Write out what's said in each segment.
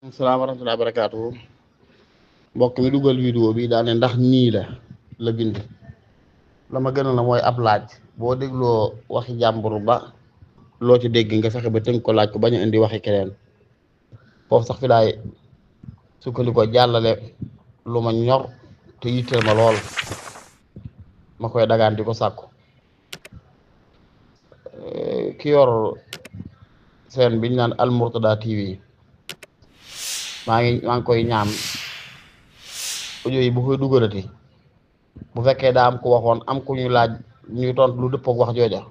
salaam wa rahmatulah barakaatu mbokk mi dugal vidéo bi daane ndax nii la bind la ma gënal na mooy ab laaj boo dégloo waxi jàmbur ba loo ci dégg nga fexe ba tënk ko laaj ko bañ a indi waxi keneen foofu sax fi laay sukkandikoo jàllale lu ma ñor te yitteel ma lool ma koy dagaan di ko sàkku ki yor seen biñ naan Al Mourtada TV maa ngi koy ñaan audio yi bu koy dugalati bu fekkee daa am ku waxoon am ku ñu laaj ñuy tontu lu dëppoo ak wax jooja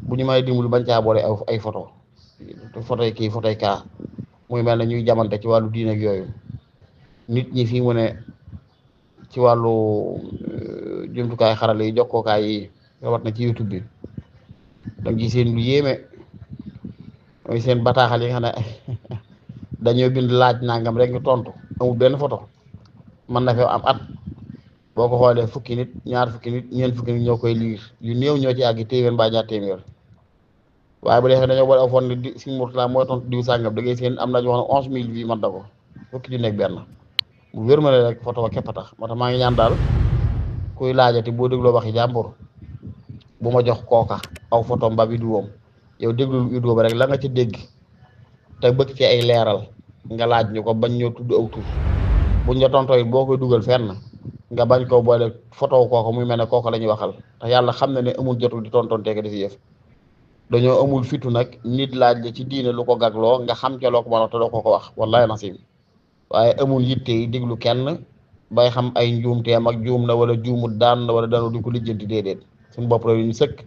bu ñu may dimbali bañ caa boole ay photo yi kii photo yi kaa muy mel ne ñuy jamante ci wàllu diine ak yooyu nit ñi fii mu ne ci wàllu jumtukaay xarale yi jokkookaay yi rawat na ci YouTube bi da nga seen lu yéeme mooy seen bataaxal yi nga xam ne dañoo bind laaj nangam rek ñu tontu amul benn photo mën na fi am at boo ko xoolee fukki nit ñaar fukki nit ñeent fukki nit ñoo koy liir yu néew ñoo ci àgg téeméer mbaa ñaar téeméer waaye bu dee dañoo boole aw foon ni di si Mourtada mooy tontu diw sàngam da ngay seen am na ñu wax ne 11000 vues man da ko fukki ju nekk benn bu wér ma ne rek photo ba képp a tax moo tax maa ngi ñaan daal kuy laajati boo dégloo waxi jàmbur bu ma jox kooka aw photo mba vidéo yow déglul vidéo ba rek la nga ci dégg te bëgg ci ay leeral nga laaj ñu ko bañ ñoo tudd aw tur buñ la tontoo it boo koy dugal fenn nga bañ koo boole photo kooka muy mel ne kooka la ñuy waxal te yàlla xam na ne amul jotul di tontonteeke di si yëf dañoo amul fitu nag nit laaj la ci diine lu ko gagloo nga xam ca loo ko mën a te doo ko wax wallahi nasim waaye amul yitte yi déglu kenn bay xam ay njuumteem ak juum na wala juumut daan na wala daanu di ko lijjanti déedéet suñu bopp la ñu sëkk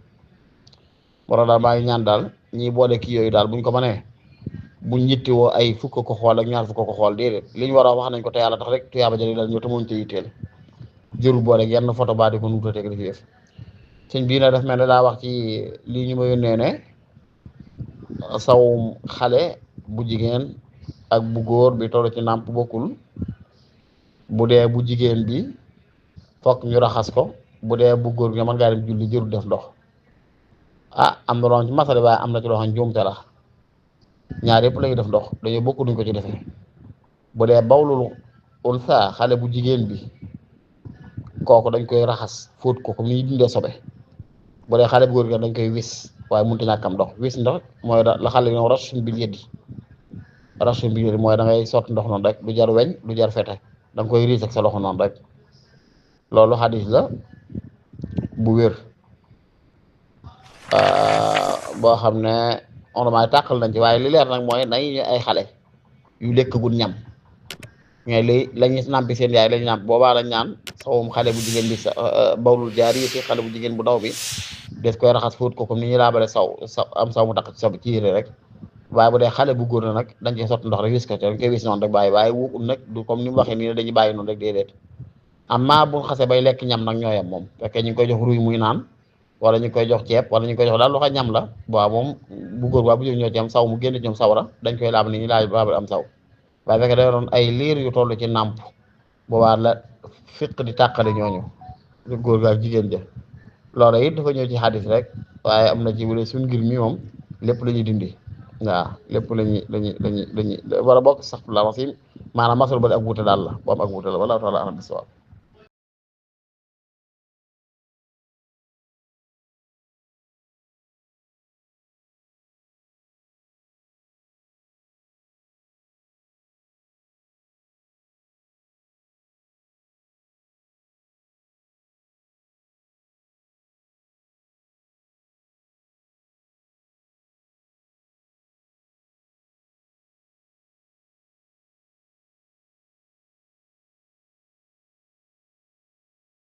moo tax daal maa ngi ñaan daal ñiy boole kii yooyu daal buñ ko mënee buñ yitte woo ay fukk ko xool ak ñaar fukk ko xool déedéet li ñu war a wax nañ ko te yàlla tax rek tuyaaba jëli daal ñoo te muñ te yitteel jërul boole yenn photo baa di ko nuutateeg di fi def sëñ bii na def mel ne daa wax ci lii ñu ma yónnee ne sawum xale bu jigéen ak bu góor bi toll ci nàmp bokkul bu dee bu jigéen bi fokk ñu raxas ko bu dee bu góor bi nga mën ngaa dem julli jërul def ndox am na loo ci masale waaye am na ci loo xam njuumte la ñaar yëpp lañuy def ndox dañoo bokk duñ ko ci defee bu dee bawlul unsa xale bu jigéen bi kooku dañ koy raxas fóot ko comme ni ñuy dindee sobe bu dee xale bu góor gi dañ koy wis waaye mënut a ñàkk am ndox wis ndox mooy la xale yi ñoom rasuñ bil yëddi mooy da ngay sotti ndox noonu rek du jar weñ du jar fete da nga koy riis ak sa loxo noonu rek loolu xadis la bu wér boo xam ne ornement tàqal nañ ci waaye li leer nag mooy nañ ay xale yu lekk gu ñam ñooy li lañuy nàmpi seen yaay lañu nàmp boobaa lañ naan sawum xale bu jigéen bi bawlul jaariyati xale bu jigéen bu daw bi des koy raxas fóot ko comme ni ñuy laabale saw am saw mu taq ci ci yére rek waaye bu dee xale bu góor na nag dañ koy sotti ndox rek wis ko dañ koy wis noonu rek bàyyi waaye wuul nag du comme ni mu waxee nii ne dañuy bàyyi noonu rek déedéet amma bu xasee bay lekk ñam nag ñooyam moom fekkee ñu ngi koy jox ruy muy naan wala ñu koy jox ceeb wala ñu koy jox daal loxo ñam la waaw moom bu góor waa bu jóg ñoo ci am saw mu génn ci ñoom sawra dañ koy laab ni ñu laabal am saw waaye fekkee da doon ay liir yu toll ci nàmp boobaa la fiq di tàqali ñooñu góor ga ak jigéen ja loolu it dafa ñëw ci xadis rek waaye am na ci bu dee suñ ngir mi moom lépp la ñuy dindi waaw lépp lañuy wala bokk sax la maanaam masal ba ak wuute daal la bu am ak wuute la wala taala alam bisawab